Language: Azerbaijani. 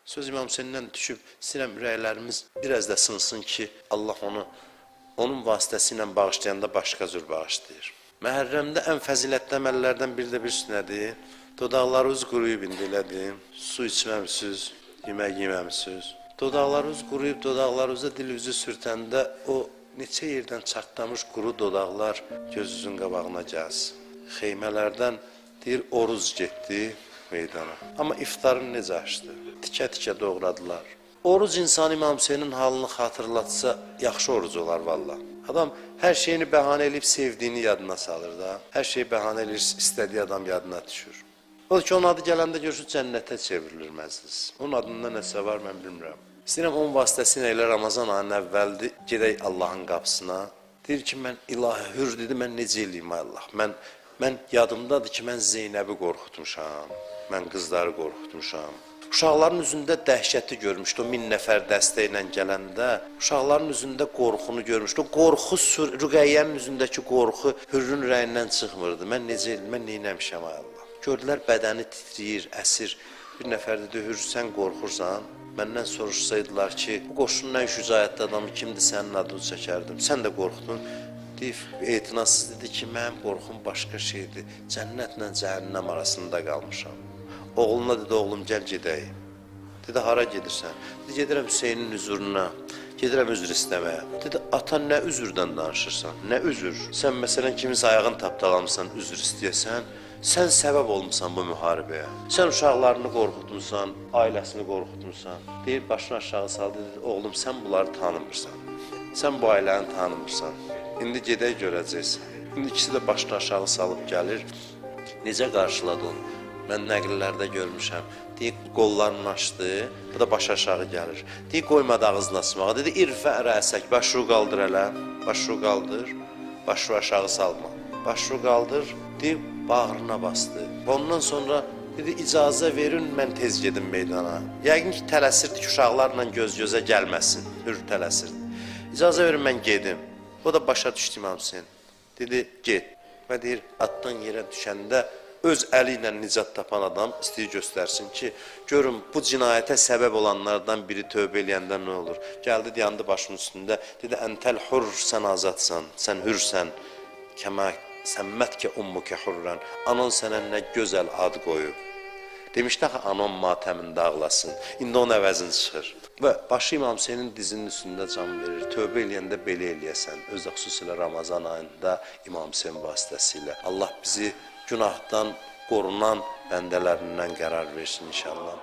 Söz İmam Hüseyndən düşüb, istəyirəm ürəklərimiz biraz da sınsın ki, Allah onu onun vasitəsilə bağışlayanda başqa cür bağışlayır. Məhərrəmdə ən fəzilətli əməllərdən biri də bir nədir? Dodaqlarınız quruyub indi elədir. Su içməmisiniz, yemək yeməmisiniz. Dodaqlarınız quruyub, dodaqlarınıza dilinizi sürtəndə o neçə yerdən çartlamış quru dodaqlar gözünüzün qabağına gəlsin. Xeymələrdən deyir Oruz getdi meydana. Amma iftarını necə açdı? Tikə-tikə doğradılar. Oruc insanı İmam Hüseynin halını xatırlatsa, yaxşı oruc olar valla. Adam hər şeyini bəhanə eləyib sevdiyini yadına salır da. Hər şeyi bəhanə eləyir, istədiyi adam yadına düşür. Odur ki, onun adı gələndə görürsünüz cənnətə çevrilir məclis. Onun adında nəsə var, mən bilmirəm. İstəyirəm onun vasitəsilə elə Ramazan ayının əvvəldir, gedək Allahın qapısına. Deyir ki, mən ilahi hür dedi, mən necə eləyim ay Allah? Mən yadımdadır ki, mən Zeynəbi qorxutmuşam, mən qızları qorxutmuşam. Uşaqların üzündə dəhşəti görmüşdü. O 1000 nəfər dəstə ilə gələndə uşaqların üzündə qorxunu görmüşdü. O qorxu Rüqəyyənin üzündəki qorxu Hürrün ürəyindən çıxmırdı. Mən necə eləyim, mən neynəmişəm ay Allah? Gördülər bədəni titrəyir, əsir. Bir nəfər dedi, Hür, sən qorxursan? Məndən soruşsaydılar ki, bu qoşunun ən şücaətli adamı kimdir, sənin adını çəkərdim. Sən də qorxdun. Deyib, etinasız dedi ki, mənim qorxum başqa şeydir. Cənnətlə cəhənnəm arasında qalmışam. Oğluna dedi, oğlum gəl gedək. Dedi, hara gedirsən? Dedi, gedirəm Hüseynin hüzuruna. Gedirəm üzr istəməyə. Dedi, ata nə üzrdən danışırsan? Nə üzr? Sən məsələn kiminsə ayağını tapdalamısan, üzr istəyəsən, sən səbəb olmusan bu müharibəyə. Sən uşaqlarını qorxutmusan, ailəsini qorxutmusan. Deyir, başını aşağı saldı, dedi, oğlum sən bunları tanımırsan. Sən bu ailəni tanımırsan. İndi gedək görəcəksən. İndi ikisi də başını aşağı salıb gəlir. Necə qarşıladı onu? Mən nəqllərdə görmüşəm. Deyir, qollarını açdı, bu da baş aşağı gəlir. Deyir, qoymadı ağzını açmağa. Dedi, irfə rəsək, başını qaldır hələ, başını qaldır, başını aşağı salma. Başını qaldır, deyir, bağrına bastı. Ondan sonra dedi, icazə verin, mən tez gedim meydana. Yəqin ki, tələsirdi ki, uşaqlarla göz-gözə gəlməsin. Hür tələsirdi. İcazə verin, mən gedim. O da başa düşdü İmam Hüseyn. Dedi, get. Və deyir, atdan yerə düşəndə öz əli ilə nicat tapan adam istəyir göstərsin ki, görün bu cinayətə səbəb olanlardan biri tövbə eləyəndə nə olur? Gəldi, dayandı başının üstündə, dedi, əntəl hur, sən azadsan, sən hürsən, kəmə səmmətkə ummukə hurran, anan sənə nə gözəl ad qoyub. Demişdi axı anan matəmində ağlasın. İndi onun əvəzini çıxır. Və başı İmam Hüseynin dizinin üstündə can verir. Tövbə eləyəndə belə eləyəsən. Özü də xüsusilə Ramazan ayında İmam Hüseyn vasitəsilə. Allah bizi günahdan qorunan bəndələrindən qərar versin inşallah.